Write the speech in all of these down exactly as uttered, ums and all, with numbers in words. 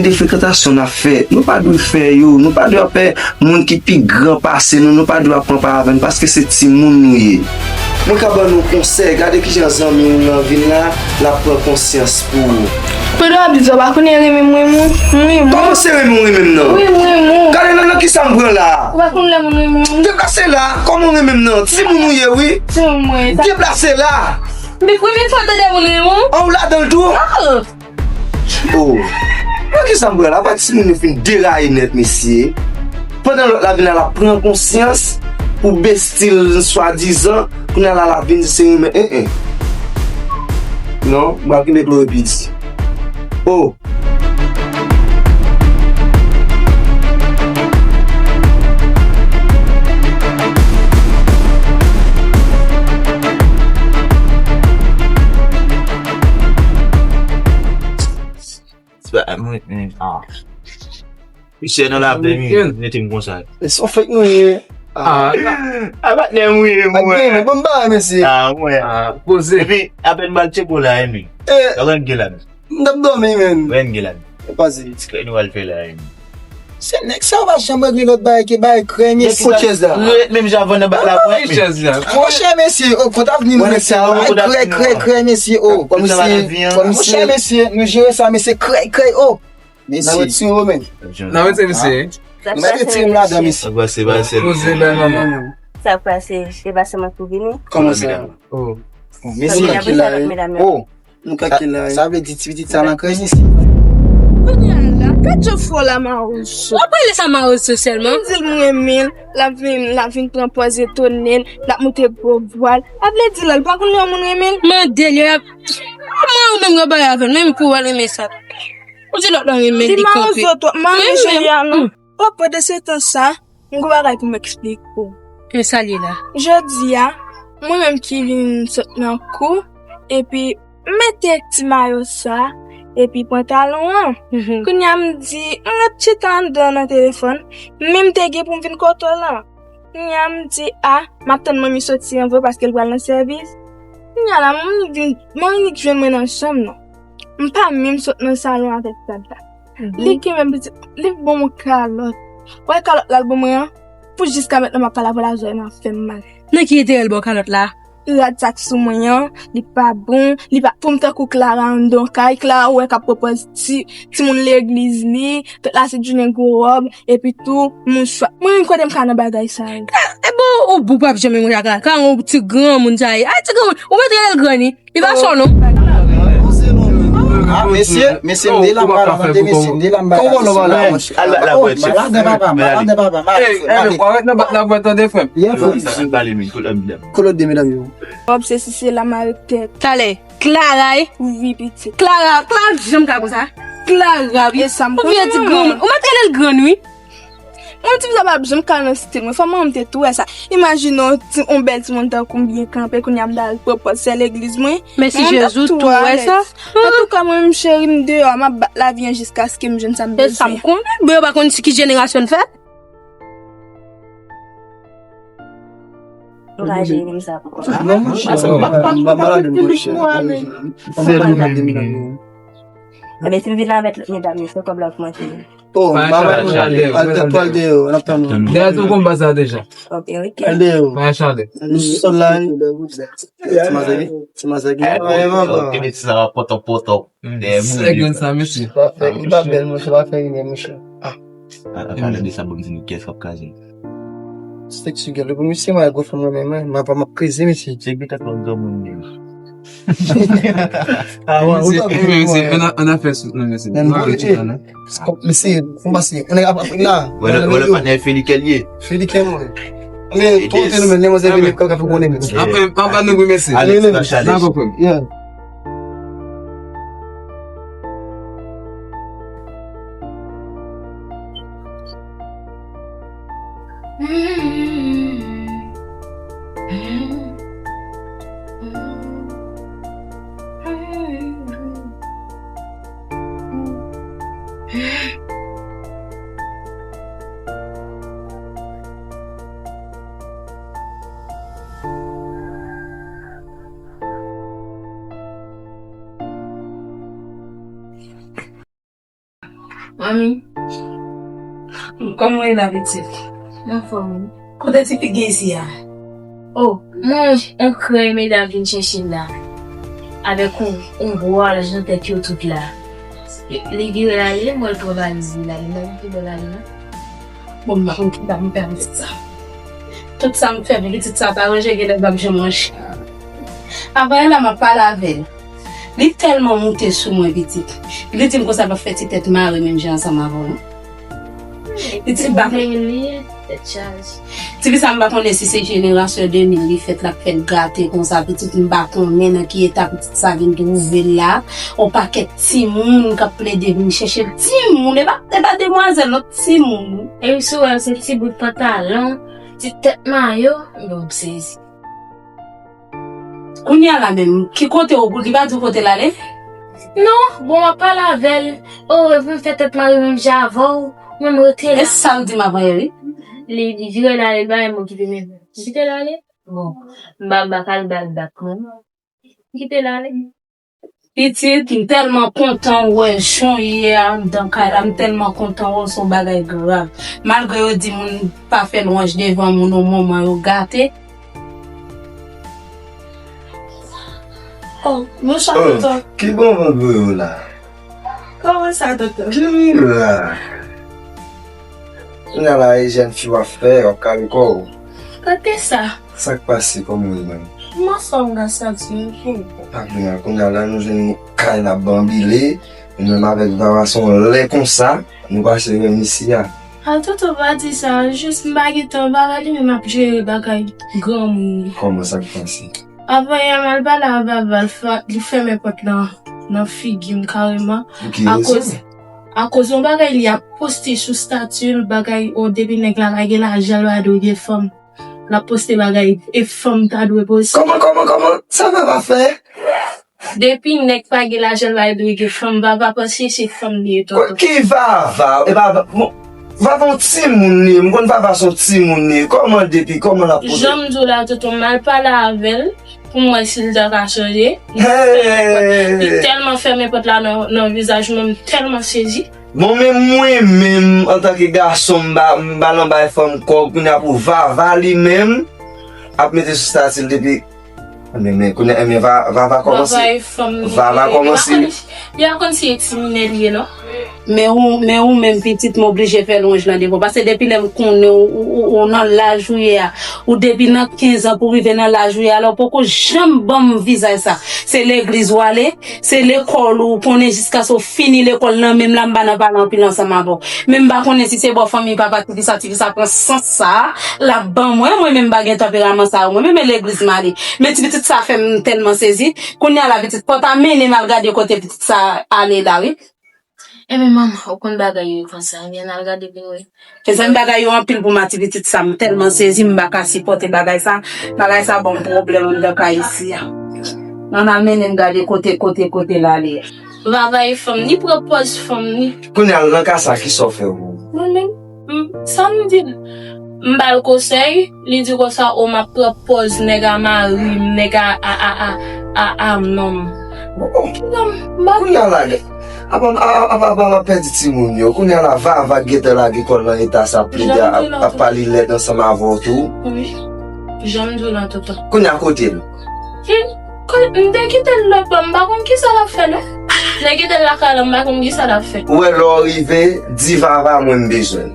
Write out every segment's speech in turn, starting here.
De frekantasyon n ap fè, nou pa dwe fè yo, nou pa dwe ap fè moun ki pi gran pase nou, nou pa dwe ap pran pa avè n, paske se timoun nou ye. Mwen ka ban nou konsèy, gade kijan zanmi w lan vin la, l ap pran konsyans pou ou. Pandan w ap di sa, w pa konnen renmen m renmen w? M renmen w. Kòman se renmen w renmen m nan? Wi, m renmen w. Gade nan, nan kisa m pran la? Ou pa konn lè moun renmen w? Deplase la, kòman w renmen m nan? Timoun ou ye, wi. Timoun mwen ye, sa. Deplase la. Men premye fwa m tande moun renmen w. An, ou ladan l tou? Ah! Oh. Mwen ki sa m pran la, pa timoun yo fin deraye nèt, mesye. Pandan lòt la vin la, l ap pran konsyans pou besti l swadizan, kounye a la, l ap vin di se renmen, en, en. Non, m pral kenbe Chloé piti. Oh. Se pa, mwen, mwen, ah. Misye nan laplè, wi, mete m konsa. E son fake nou ye. Ah, ah, patnè m, wi, mwen. Patnè, men bon bagay, mesye. Ah, mwen. Ah, poze. Epi, apèn m al tcheke w la, wi. Eh. Renge la, men. M t ap dòmi, men. Renge la, men. E pa zi. Ti kè nou al fè la, wi. Se nèg sa yo pa janm regle lòt bagay ke bagay krèy, men fo chèz la. Ret menm jan avan nan bak la, mwen. Fo chèz la. Monchè, mesye, oh, kot avni nou, mesye, oh, krèy, krèy, krèy, mesye, oh, kòmsi, kòmsi, monchè, mesye, nou jere sa, mesye, krèy, krèy, oh. Mesye. N ap retire w, men. N ap retire misye. N ap retire m ladan, mesye. Sa k pase, pase. Poze bèl manman. Sa k pase, se pa sèlman pou vini. Kòman sa? Oh. Mesye, ki la, oh. Nou ka ki la, sa vle di ti pitit sa nan krèy, mesye. Kounye a la, gad jan fò la mawozo. W ap rele sa mawozo sèlman? M di l m renmen l, l ap vin, l ap vin pran pòz etonnen l, l ap moute gwo vwa l. Sa vle di la, l pa konn lè yon moun renmen l? Mande l, y ap, kòman ou menm w ap bay avè l, menm pou w al renmen sa? Ou di lòt lan renmen l, li kanpe. Li mawozo twòp, m pa renmen jan li a non. Bon, pandan se tan sa, m gon bagay pou m eksplike w. E sa l ye la? Jodi a, mwen menm ki vin sot nan kou, epi m mete ti mayo sa, epi pantalon an. Kounye a m di, m ret chita anndan nan telefòn, men m te gen pou m vin kote w lan. Kounye a m di, a, m ap tann manmi soti an vre paske l pral nan sèvis. Kounye a la, manmi vin, manmi jwenn mwen nan chanm nan. M pa menm sot nan salon avèk rad la. Li kenbe m piti, li ban m yon kalòt. Ou wè kalòt la l ban mwen an? Pou jiska mentnan m ap pale avè w la, zòrèy mwen ap fè m mal. Nan ki enterè l ba w kalòt la? Rad sa k sou mwen an, li pa bon, li pa pou m tankou Clara anndan kay, Clara ou wè k ap pran pòz ti, timoun legliz li, tout la se jounen gwo wòb, epi tou, mouchwa. Mwen menm kote m ka nan bagay sa yo? E bon, ou, ou p ap janm renmen Clara, Clara yon ti granmoun sa ye. Ay, ti granmoun, ou mèt rele l granny. Li pa sò non. Ah, mesye, mesye, m de la, m pa la, tande mesye, m de la, m pa la, mesye. Al bat la bwèt, chèf. Al bat papa, al bat papa. Ey, ey, w arèt nan bat la bwèt, tande frè m. Sa pale, men, kote medam? Kote de medam yo? Wòb se si se la m arete tèt. Talè, Clara, wi, pitit. Clara, Clara janm ka konsa. Clara, wi. E sa m konnen, manman. Ou vye ti granmoun. Ou mèt rele l grann, wi. Mwen, ti fi sa pa ap janm ka nan stil mwen. Fò manman m te tou wè sa. Imajine yon ti, yon bèl timoun tankou m byen kanpe, kounye a m ta al pran pòz sè legliz mwen. Mèsi Jezi, ou tou wè sa. Antouka, mwen menm, cheri, m deyò, m ap bat lavi an jiskaske m jwenn sa m bezwen. E sa m konnen, bon, yo pa konn si ki jenerasyon n fèt. Angaje m sa pou kò. Non, monchè, m pa, m pa malad, monchè. Se nou menm. Ebyen, si m vin avèk lòt medam yo, se kòb la pou manje. Oh, pa chale, al deyò, al deyò, n ap tann ou. Dèyè tou konn baz la deja. Ok, ok. Al deyò. Pa chale. Nou sou sòl la, wi. Ti mazèk, ti mazèk. Kene ti sa pòtòpòtò. Dèyè moun. Sègrenn sa, mesye. Li pa bèl, monchè, pa fè rimè, monchè. Ah. A pale de sa, bon, se nou kiyès k ap kraze. Sexy girl, pou misye, mwen, gwo fanm mwen menm, mwen, mwen pa m ap krize, mesye. Se gen tankou yon granmoun li. Ah, wè, ou ta vle, mesye, ann a fè sou, non, mesye. Mesye, fon pase, ann a la. Wè, le patnè Felike l ye. Felike, mwen. Men, konte nou, men, demwazèl Felike, ka fè konnen, mesye. Apre, anba nou, wi, mesye. Alex, nan chale. Nan konprann. Yeah. Manmi, kòman w ye la, pitit? M anfòm, wi. Kote ti fi gen isi a? O, mwen, yon krèy medam vin chèche l la. Avèk yon, yon gwo alaj nan tèt yo tout la. Li vire l ale, m wè l pran valiz li l ale. Li menm ki bò l ale la. Bon, m pa konn ki bagay m fè ak pitit sa. Tout sa m fè pou pitit sa pa ranje, genlè l p ap janm ranje. Avanyè la, m ap pale avè l. Li tèlman moute sou mwen, pitit. Li di m konsa l p ap fè ti tèt mare menm jan ansanm avè w, non. Li di m pa. Li tèt chaje. Ti fi sa, m pa konnen si se jenerasyon de mil li fèt, l ap fè l gate konsa, pitit, m pa konnen nan ki eta pitit sa vin twouve l la. On pakèt timoun k ap plede vin chèche l. Timoun, e pa, e pa demwazèl, non, timoun. E wi, si w wè l, se ti bout pantalon, ti tèt mayo, bon, m sezi. Kounye a la menm, ki kote w, li pa di w kote l ale? Non, bon, w ap pale avè l. O, e pou m fè tèt mare menm jan avè w, mwen m rete la. E sa l di m avanyè, wi. Li, li vire l ale, l pa menm okipe menm. Kite l ale. Bon, m pa, m pa ka al ba l bak, non. Kite l ale. Pitit, m tèlman kontan wè jan w ye a anndan kay la, m tèlman kontan wè w, se yon bagay grav. Malgre yo di moun pa fè lwanj devan moun, yon moman yo gate. Oh, bonswa, tonton. Ki bon vant voye w la? Kòman sa, tonton? Ki la? Kounye a la, e jèn fi w ap fè, w ap kale kò w. Kote sa? Sa k pase, kòman w ye menm? M anfòm, gras a Dye, epi w? Pa kounye a, kounye a la, nou jwenn kay n ap banbile, nou menm avèk Vava se yon lè konsa, nou pase menm isi a. A, tonton, pa di sa, jis m pa gen tan, Vava li menm ap jere bagay granmoun. Kòman, sa k pase? Avanyè m al pale a Vava, l fè, li fèmen pòt lan nan figi m kareman. Pou ki rezon? Akoz, akoz yon bagay li ap poste sou stati l, bagay, o, depi nèg la pa gen lajan, l pa dwe gen fanm. L ap poste bagay e fanm ta dwe poste. Kòman, kòman, kòman? Sa Vava fè? Depi nèg pa gen lajan, l pa dwe gen fanm. Vava panse se fanm li ye, tonton. Ki Vava? E pa, bon, Vava yon timoun li ye. M konn Vava se yon timoun li ye. Kòman depi, kòman l ap pote? Jan m di w la, tonton, m al pale avè l pou m wè si l ta ka chanje. Li fèmen pòt, li tèlman fèmen pòt la nan, nan vizaj mwen, m tèlman sezi. Bon, men mwen menm, antanke gason, m pa, m pa nan bay fanm kòb, kounye a pou Vava li menm ap mete sou stati l depi. Men, men, kounye a, men, Va-, Vava kòmanse. Vava e fanm li ye. Vava kòmanse. Li pa konn, li pa konn si e ti minè li ye, non. Men ou, men ou menm, pitit, m oblije fè lwanj lan devan w. Paske depi lè m konnen ou, ou, ou, ou nan laj ou ye a, ou depi nan kenz an pou rive nan laj ou ye a, alò poko janm ban m vizaj sa. Se legliz w ale, se lekòl ou konnen jiskaske w fini lekòl nan menm la, m pa nan pale anpil ansanm avè w. Men m pa konnen si se bò fanmi papa tifi sa, tifi sa pran sans sa a, l ap ban mwen, mwen menm m pa gen tanperaman sa yo, mwen menm e legliz m ale. Men ti pitit sa fè m tèlman sezi. Kounye a la pitit, pòt a mennen m al gade kote pitit sa ale la, wi. Ebyen manman, ou konn bagay yo konsa, ebyen n al gade pou n wè. Mezanmi, bagay yo anpil pou m a ti pitit sa, m tèlman sezi, m pa ka sipòte bagay sa. Bagay sa ban m pwoblèm anndan kay isi a. Ann al mennen m gade kote, kote, kote l ale a. Vava e fanm ni, pran pòz fanm ni. Kounye a, nan ka sa, kisa w fè ou? Mwen menm, m, sa m di l? M ba l konsèy, li di konsa, o, m ap pran pòz nèg a mari m, nèg a, a, a, a, a, a, nonm. Oh, oh. Nonm, m ba l. Kounye a la, apa, apa, apa, apa, apa pèdi timoun yo. Kounye a la, Vava gentan lage kò l nan eta sa, ap plede, ap, ap pale lèd ansanm avè w tou. Wi. Jan m di w lan, tonton. Kounye a kote l? Hmm, ko-, m te kite l lòt bò, m pa konn kisa l ap fè, non. M te kite l lakay lan, m pa konn kisa l ap fè. Ou wè, lè w rive, di Vava mwen m bezwen l.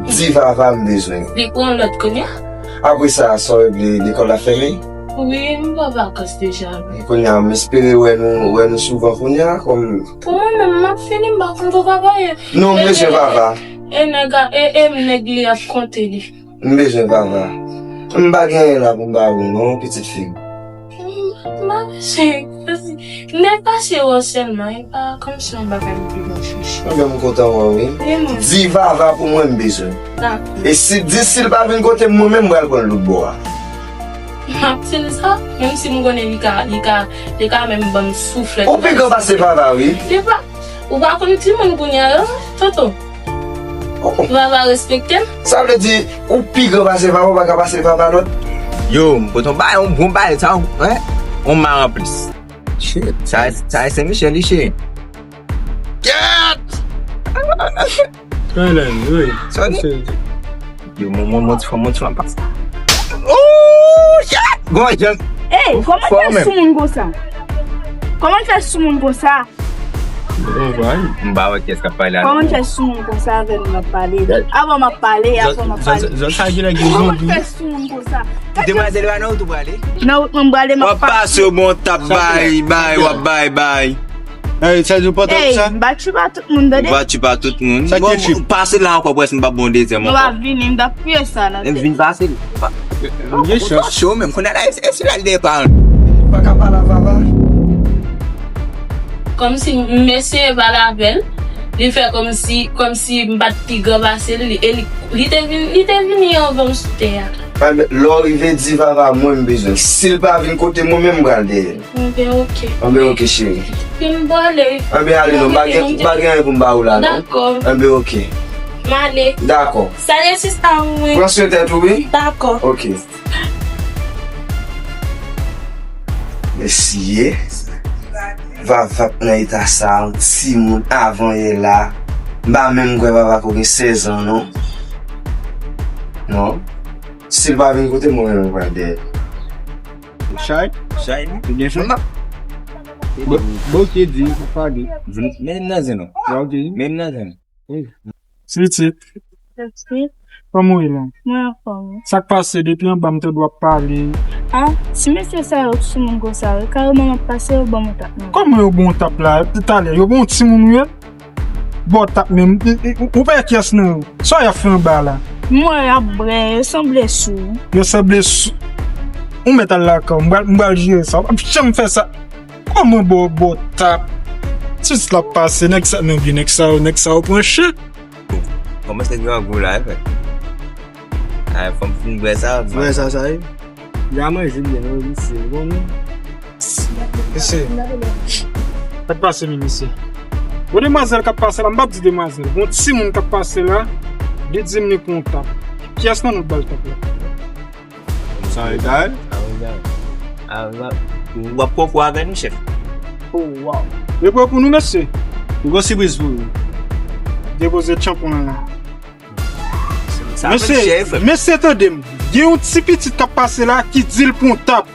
Di Vava m bezwen l. Li pran lòt kounye a? Apre sa, sa w regle, lekòl la fèmen? Wi, m pran vakans deja, wi. Kounye a, m espere wè nou, wè nou souvan kounye a, kòm. Pou mwen menm, m ap fini, m pa konn pou Vava ye. Non, m bezwen Vava. E nèg a, e, e nèg li ap konte li. M bezwen Vava. M pa gen anyen la pou m ba ou non, pitit fi m. M pa bezwen. M te pase wè w sèlman, e pa kòmsi yon bagay m te reflechi. Ebyen, m kontan wè w, wi. E mwen? Di Vava pou mwen m bezwen. Dakò. E si, di si l pa vin kote m, mwen menm m pral pran l lòt bò a. M ap di l sa, menm si m konnen li ka, li ka, li ka menm ban m souflèt. Ou pi gran pase Vava, wi. Li pa, ou pa konn timoun kounye a yo, tonton. Oh, oh. Vava respekte m. Sa vle di, ou pi gran pase Vava, ou pa ka pase Vava lòt. Yo, m pote yon bay, yon bon bay, sa, hein? On mar an plis. Shit, sa, sa e Sen Michel li, shit. Kèt! Ellen, wi. Sa di? Yo, mon, mon, mon ti fanm, mon ti fanm pase. Oh, shit! Bon, jan. Ey, kòman fè sou moun konsa? Kòman fè sou moun konsa? Bon, bon. M pa wè kiyès k ap pale a. Kòman fè sou moun konsa avè m ap pale? Avan m ap pale, avan m ap pale. Zòt sa ki lè gen zonbi. Kòman fè sou moun konsa? Demwazèl, pa nan wout ou prale? Nan wout mwen prale, m ap pase. W ap pase, bon, w ap bay, bay, w ap bay, bay. Ey, sa di w pa t ap sa? Ey, m pa tchwi pa tout moun, tande? Ou pa tchwi pa tout moun. Sa ki tchwi? Bon, pase la ankò, prèske m p ap bon dezyèm ankò. Nou ap vini, m t ap kriye sa nan tèt. M vin pase. Ou cho menm, kounye a la, e, e sila l dèyè pa an. Pa ka pale a Vava. Kòmsi m eseye pale avè l, li fè kòmsi, kòmsi m pa t pi gran pase l, li, e li, li te vin, li te vini anvan m sou tè a. Anben, lè w rive, di Vava mwen m bezwen l. Si l pa vin kote mwen menm, m pral dèyè l. Anben, oke. Anben, oke, cheri. Anben, ale non, m pa gen, m pa gen anyen pou m ba ou la, non. Dakò. Anben, oke. M ale. Dakò. Salye sista mwen. Pran swen tèt ou, wi. Dakò. Oke. Mesye, Vava t nan eta sa, yon timoun avan yè la. M pa menm kwè Vava ko gen sèz an, non. Non. Si l pa vin kote mwen, mwen pral dèyè. Chay? Chay, wi. Ou byen fè? Bon, bon, oke, di, pa pale. Men m nan zen non. Ya, oke. Men m nan zen. Wi. Titi. Titi. Kòman w ye la? Mwen anfòm, wi. Sa k pase depi anba m tande w ap pale? Ah, ti mesye sa yo sou moun konsa, wi. Kareman m ap pase, yo ban m yon tap nan. Kòman yo ban w tap la? Talè, yo ban w timoun, wi. Ba w tap menm. Ou pa wè kiyès nan yo? Sa y ap fè anba la? M wè y ap bwè, yo sanble sou. Yo sanble sou. Ou mèt al lakay w, m pral, m pral jere sa. W p ap janm fè sa. Kòman ba w, ba w tap? Ti la ap pase, nèg sa, nèg, nèg sa yo, nèg sa yo pran chen. Kòman se grangou la, e frè? Ay, fò m fin bwè sa. Bwè sa, sa ye? Ya manje byen, non, misye, bon, non. Mesye, sa k pase, men, mesye? Bon, demwazèl k ap pase la, m p ap di demwazèl. Bon, timoun k ap pase la, li di m li pran yon tap. Kiyès nan nou k ba l tap la? Sa egal. W ap pran kou avè nou, chèf. Oh, wow. Yo pran pou nou, mesye. Nou gon sipriz pou nou. Depoze tchanpon an la. Mesye, mesye, tande m. Gen yon ti pitit k ap pase la ki di l pran tap.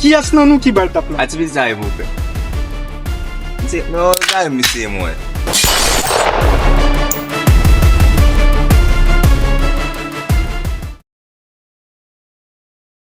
Kiyès nan nou ki ba l tap la? A ti pitit sa e pou fè. Misye, non, gade misye, mwen.